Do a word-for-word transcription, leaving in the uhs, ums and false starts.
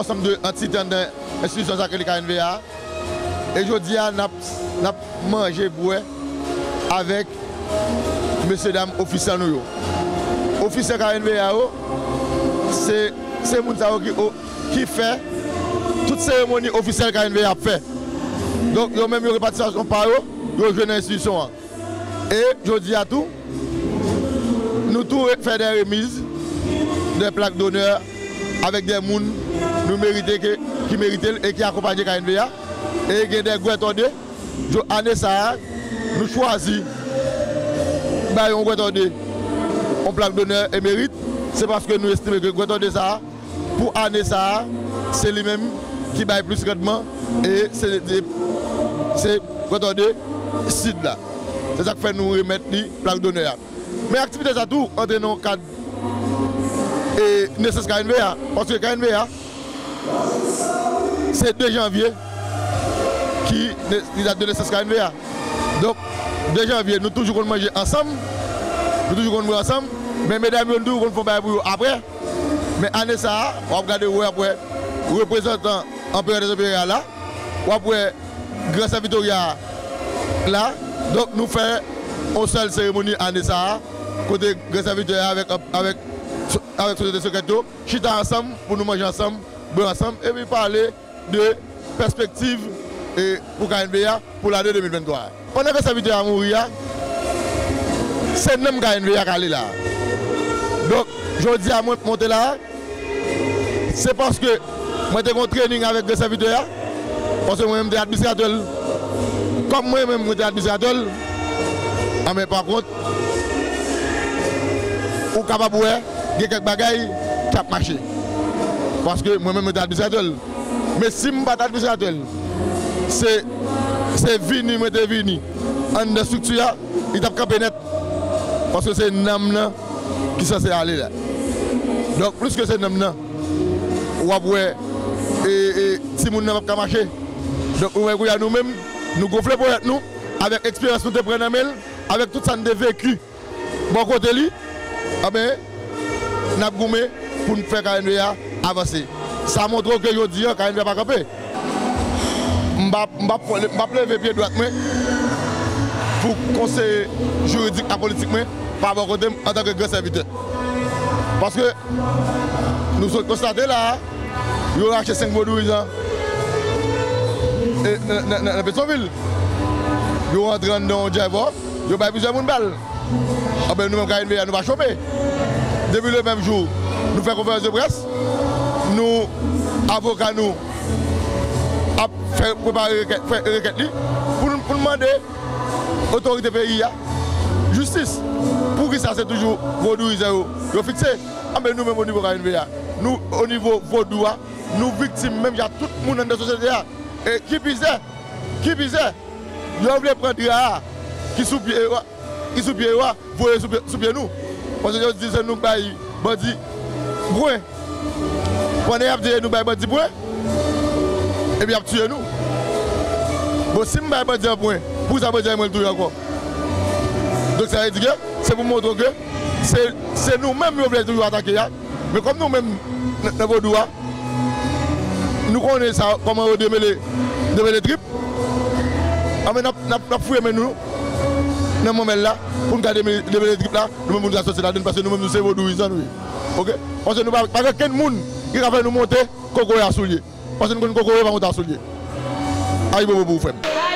ansanm de antite anndan enstitisyon sa k rele K N V A. E jodi a, n ap, n ap manje, bwè avèk mesye dam ofisyèl nou yo. Ofisyèl K N V A yo, se, se moun sa yo ki, o- ki fè tout seremoni ofisyèl K N V A ap fè. Donk, yo menm, yo gen patisipasyon pa yo, yo jwe nan enstitisyon an. E jodi a tou, nou tou fè de remiz de plak donè avèk de moun nou merite ke, ki merite l e ki akonpanye K N V A. E gen de gwètòde, ane sa a, nou chwazi bay yon gwètòde, yon plak donè e merit. Se paske nou estime ke gwètòde sa a, pou ane sa a, se li menm ki bay plis randman e se, se, se gwètòde Sid la. Se sa k fè nou remèt li plak donè a. Men aktivite sa tou antre nan yon kad e nesans K N V A, paske K N V A, se de janvye ki ne- ki dat de nesans K N V A. Donk, de janvye, nou toujou konn manje ansanm, nou toujou konn bwè ansanm, men medam yo, nou toujou konn fè yon bagay pou yo apre. Men ane sa a, w ap gade, w ap wè reprezantan Anperè dèzanperè a la, w ap wè gran sè Vitorya la. Donk, nou fè yon sèl seremoni ane sa a, kote gran sè Vitorya avèk, avèk, avèk sosyete sekrèt yo chita ansanm pou nou manje ansanm, bwè ansanm, epi pale de pèspektiv e pou K N V A pou lane de mil venntwa a. Pandan ke sèvitè a mouri a, se nanm K N V A k ale la. Donk, jodi a mwen monte la, se paske mwen te gen yon trening avèk de sèvitè a, paske mwen menm te administratè l. Kòm mwen menm mwen te administratè l, anben pa kont, ou kapab wè gen kèk bagay k ap mache. Paske mwen menm mwen te administratè l. Men si m pa t administratè l, se, se vini mwen te vini anndan estrikti a, li t ap kanpe nèt. Paske se nanm nan ki sanse ale la. Donk, pliske se nanm nan, w ap wè e, e, timoun nan p ap ka mache. Donk, ou wè kounye a nou menm, nou gonfle ponyèt nou avèk eksperyans nou te pran nan men l, avèk tout sa n te veki bò kote li, anben, n ap goumen pou n fè K N V A avanse. Sa montre w ke jodi a, K N V A pa kanpe. M p ap, m p ap, m p ap leve pye dwat mwen pou konseye jiridik ak politik mwen pa bò kote m antanke gran sèvitè. Paske nou sot konstate la a, yo rache senk vodouyizan e, nan, nan, nan, nan Petyonvil. Yo rantre anndan yon djayvò, yo bay plizyè moun bal. Anben, nou menm K N V A, nou pa chome. Depi le menm jou, nou fè konferans de près, nou, avoka nou ap fè, prepare rekèt, fè rekèt li pou n, pou n mande otorite peyi a jistis. Poukisa se toujou vodouyizan yo, yo fikse? Anben, nou menm o nivo K N V A, nou o nivo vodou a, nou viktim menm jan ak tout moun anndan sosyete a. E ki pi zè, ki pi zè, yo vle pran dra a ki sou pye yo a, ki sou pye yo a, voye sou pye, sou pye nou. Paske yo di se nou k bay bandi pwen. Pandan y ap di nou bay bandi pwen, epi y ap tiye nou. Bon, si m bay bandi an pwen, poukisa bandi an mwen l touye ankò? Donk, sa vle di ke se pou montre w ke se, se nou menm yo vle toujou atake a. Men kòm nou menm, nan, nan vodou a, nou konnen sa, kòman yo demele, demele trip. Anben, n ap, n ap, n ap fouye men nou nan manmèl la pou n ka demele, demele trip la, nou menm pou n ka soti ladann, paske nou menm nou se vodouyizan nou ye. Oke? Paske nou pa, pa gen okenn moun ki ka fè nou monte kokoye a soulye. Paske nou konn kokoye pa monte a soulye. Ayibobo pou ou, frè m.